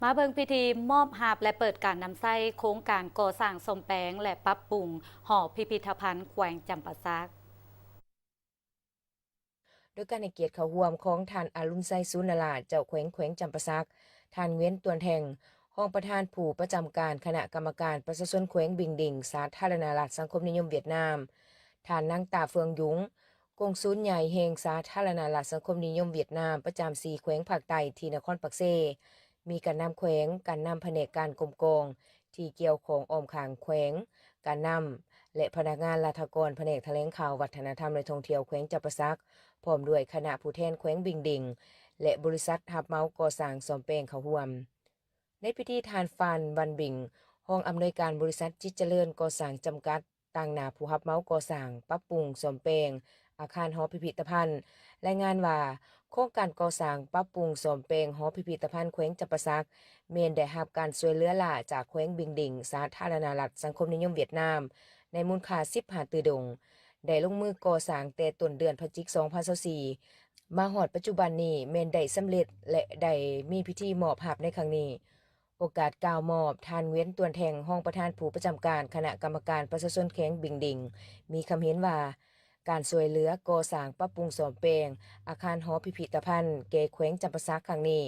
ມາເບິ່ງພິທີມອບຮັບ ແລະ ເປີດການນຳໃຊ້ໂຄງການກໍ່ສ້າງສ້ອມແປງ ແລະ ປັບປຸງຫໍພິພິທະພັນແຂວງຈຳປາສັກ. ໂດຍການໃຫ້ກຽດເຂົ້າຮ່ວມຂອງທ່ານ ອາລຸນໄຊ ສູນນາລາດ ເຈົ້າແຂວງແຂວງຈຳປາສັກ, ທ່ານ ເຫວຍນ ຕວນແທງ ຮອງປະທານຜູ້ປະຈຳການຄະນະກຳມະການປະຊາຊົນແຂວງບິງດິງ ສາທາລະນະລັດສັງຄົມນິຍົມຫວຽດນາມ, ທ່ານ ນາງ ຕາ ເຟືອງ ຍຸງ ກົງສູນໃຫຍ່ແຫ່ງສາທາລະນະລັດສັງຄົມນິຍົມຫວຽດນາມປະຈຳສີ່ແຂວງພາກໃຕ້ທີ່ນະຄອນປາກເຊ, ມີການນຳແຂວງ, ການນຳພະແນກການກົມກອງທີ່ກ່ຽວຂ້ອງອ້ອມຂ້າງແຂວງ, ການນຳ ແລະ ພະນັກງານລັດຖະກອນພະແນກຖະແຫຼງຂ່າວ, ວັດທະນະທຳ ແລະ ທ່ອງທ່ຽວແຂວງຈຳປາສັກ, ພ້ອມດ້ວຍຄະນະຜູ້ແທນແຂວງບິງດິງ ແລະ ບໍລິສັດຮັບເໝົາກໍ່ສ້າງສ້ອມແປງເຂົ້າຮ່ວມ. ໃນພິທີ ທ່ານ ຟານ ວັນບິງ ຮອງອຳນວຍການບໍລິສັດຈິດຈະເລີນກໍ່ສ້າງຈຳກັດ ຕາງໜ້າຜູ້ຮັບເໝົາກໍ່ສ້າງ, ປັບປຸງ, ສ້ອມແປງອາຄານຫໍພິພິທະພັນ ລາຍງານວ່າ ໂຄງການກໍ່ສ້າງ, ປັບປຸງ, ສ້ອມແປງຫໍພິພິທະພັນແຂວງຈຳປາສັກ ແມ່ນໄດ້ຮັບການຊ່ວຍເຫຼືອລ້າຈາກແຂວງບິງດິງ ສາທາລະນະລັດສັງຄົມນິຍົມຫວຽດນາມ ໃນມູນຄ່າສິບຫ້າຕື້ດົງ, ໄດ້ລົງມືກໍ່ສ້າງແຕ່ຕົ້ນເດືອນພະຈິກ ສອງພັນຊາວສີ່ ມາຮອດປັດຈຸບັນນີ້ແມ່ນໄດ້ສຳເລັດ ແລະ ໄດ້ມີພິທີມອບຮັບໃນຄັ້ງນີ້. ໂອກາດກ່າວມອບ, ທ່ານ ເຫວຍນ ຕວນແທງ ຮອງປະທານຜູ້ປະຈຳການຄະນະກຳມະການປະຊາຊົນແຂວງບິງດິງ ມີຄຳເຫັນວ່າ ການຊ່ວຍເຫຼືອກໍ່ສ້າງ, ປັບປຸງ, ສ້ອມແປງອາຄານຫໍພິພິທະພັນແກ່ແຂວງຈຳປາສັກຄັ້ງນີ້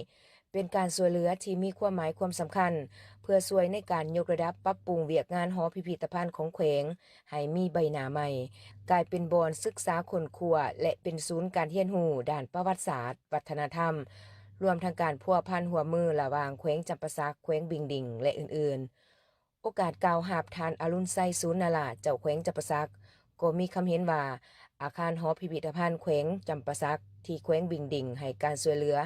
ເປັນການຊ່ວຍເຫຼືອທີ່ມີຄວາມໝາຍຄວາມສຳຄັນ ເພື່ອຊ່ວຍໃນການຍົກລະດັບປັບປຸງວຽກງານຫໍພິພິທະພັນຂອງແຂວງ ໃຫ້ມີໃບໜ້າໃໝ່, ກາຍເປັນບ່ອນສຶກສາຄົ້ນຄວ້າ ແລະ ເປັນສູນການຮຽນຮູ້ດ້ານປະຫວັດສາດ, ວັດທະນະທຳ, ລວມທັງການພົວພັນຮ່ວມມືລະຫວ່າງແຂວງຈຳປາສັກ, ແຂວງບິງດິງ ແລະ ອື່ນໆ. ໂອກາດກ່າວຮັບ, ທ່ານ ອາລຸນໄຊ ສູນນາລາດ ເຈົ້າແຂວງຈຳປາສັກ ກໍມີຄຳເຫັນວ່າ ອາຄານຫໍພິພິທະພັນແຂວງຈຳປາສັກ ທີ່ແຂວງບິງດິງໃຫ້ການຊ່ວຍເຫຼືອ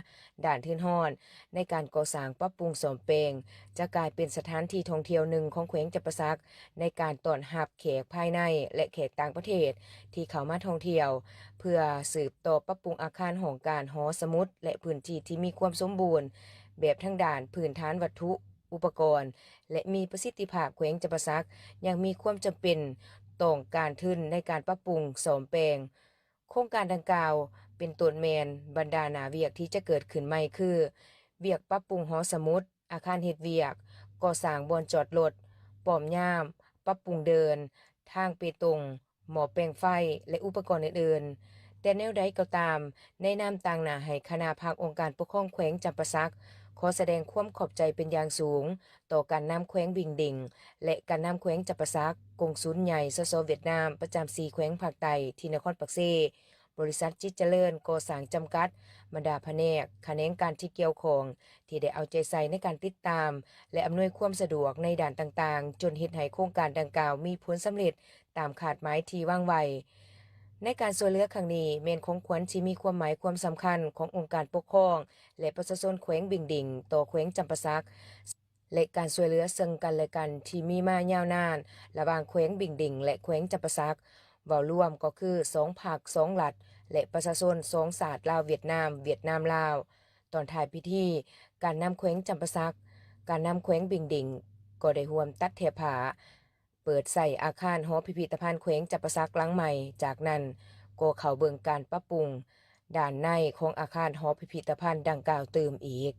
ດ້ານທຶນຮອນ ໃນການກໍ່ສ້າງ, ປັບປຸງ, ສ້ອມແປງ ຈະກາຍເປັນສະຖານທີ່ທ່ອງທ່ຽວໜຶ່ງຂອງແຂວງຈຳປາສັກ ໃນການຕ້ອນຮັບແຂກພາຍໃນ ແລະ ແຂກຕ່າງປະເທດທີ່ເຂົ້າມາທ່ອງທ່ຽວ, ເພື່ອສືບຕໍ່ປັບປຸງອາຄານຫ້ອງການ, ຫໍສະໝຸດ ແລະ ພື້ນທີ່ທີ່ມີຄວາມສົມບູນແບບທາງດ້ານພື້ນຖານວັດຖຸ, ອຸປະກອນ ແລະ ມີປະສິດທິພາບ. ແຂວງຈຳປາສັກຍັງມີຄວາມຈຳເປັນຕ້ອງການທຶນໃນການປັບປຸງ, ສ້ອມແປງ ໂຄງການດັ່ງກ່າວ ເປັນຕົ້ນແມ່ນບັນດາໜ້າວຽກທີ່ຈະເກີດຂຶ້ນໃໝ່ ຄື ວຽກປັບປຸງຫໍສະໝຸດ, ອາຄານເຮັດວຽກ, ກໍ່ສ້າງບ່ອນຈອດລົດ, ປ້ອມຍາມ, ປັບປຸງເດີ່ນ, ທາງເປຕົງ, ໝໍ້ແປງໄຟ ແລະ ອຸປະກອນອື່ນໆ. ແຕ່ແນວໃດກໍຕາມ, ໃນນາມຕາງໜ້າໃຫ້ຄະນະພັກອົງການປົກຄອງແຂວງຈຳປາສັກ ຂໍສະແດງຄວາມຂອບໃຈເປັນຢ່າງສູງ ຕໍ່ການນຳແຂວງບິງດິງ ແລະ ການນຳແຂວງຈຳປາສັກ, ກົງສູນໃຫຍ່ ສສ ຫວຽດນາມ ປະຈຳສີ່ແຂວງພາກໃຕ້ທີ່ນະຄອນປາກເຊ, ບໍລິສັດຈິດຈະເລີນກໍ່ສ້າງຈຳກັດ, ບັນດາພະແນກ, ຂະແໜງການທີ່ກ່ຽວຂ້ອງ ທີ່ໄດ້ເອົາໃຈໃສ່ໃນການຕິດຕາມ ແລະ ອຳນວຍຄວາມສະດວກໃນດ້ານຕ່າງໆ, ຈົນເຮັດໃຫ້ໂຄງການດັ່ງກ່າວມີຜົນສຳເລັດຕາມຄາດໝາຍທີ່ວາງໄວ້. ໃນການຊ່ວຍເຫຼືອຄັ້ງນີ້ ແມ່ນຂອງຂວັນທີ່ມີຄວາມໝາຍຄວາມສຳຄັນຂອງອົງການປົກຄອງ ແລະ ປະຊາຊົນແຂວງບິງດິງຕໍ່ແຂວງຈຳປາສັກ ແລະ ການຊ່ວຍເຫຼືອເຊິ່ງກັນແລະກັນທີ່ມີມາຍາວນານລະຫວ່າງແຂວງບິງດິງ ແລະ ແຂວງຈຳປາສັກ, ເວົ້າລວມກໍຄືສອງພັກ, ສອງລັດ ແລະ ປະຊາຊົນສອງຊາດ ລາວ-ຫວຽດນາມ, ຫວຽດນາມ-ລາວ. ຕອນທ້າຍພິທີ, ການນຳແຂວງຈຳປາສັກ, ການນຳແຂວງບິງດິງ ກໍໄດ້ຮ່ວມຕັດແຖບຜ້າ, ເປີດໃຊ້ອາຄານຫໍພິພິທະພັນແຂວງຈຳປາສັກຫຼັງໃໝ່, ຈາກນັ້ນກໍເຂົ້າເບິ່ງການປັບປຸງດ້ານໃນຂອງອາຄານຫໍພິພິທະພັນດັ່ງກ່າວຕື່ມອີກ.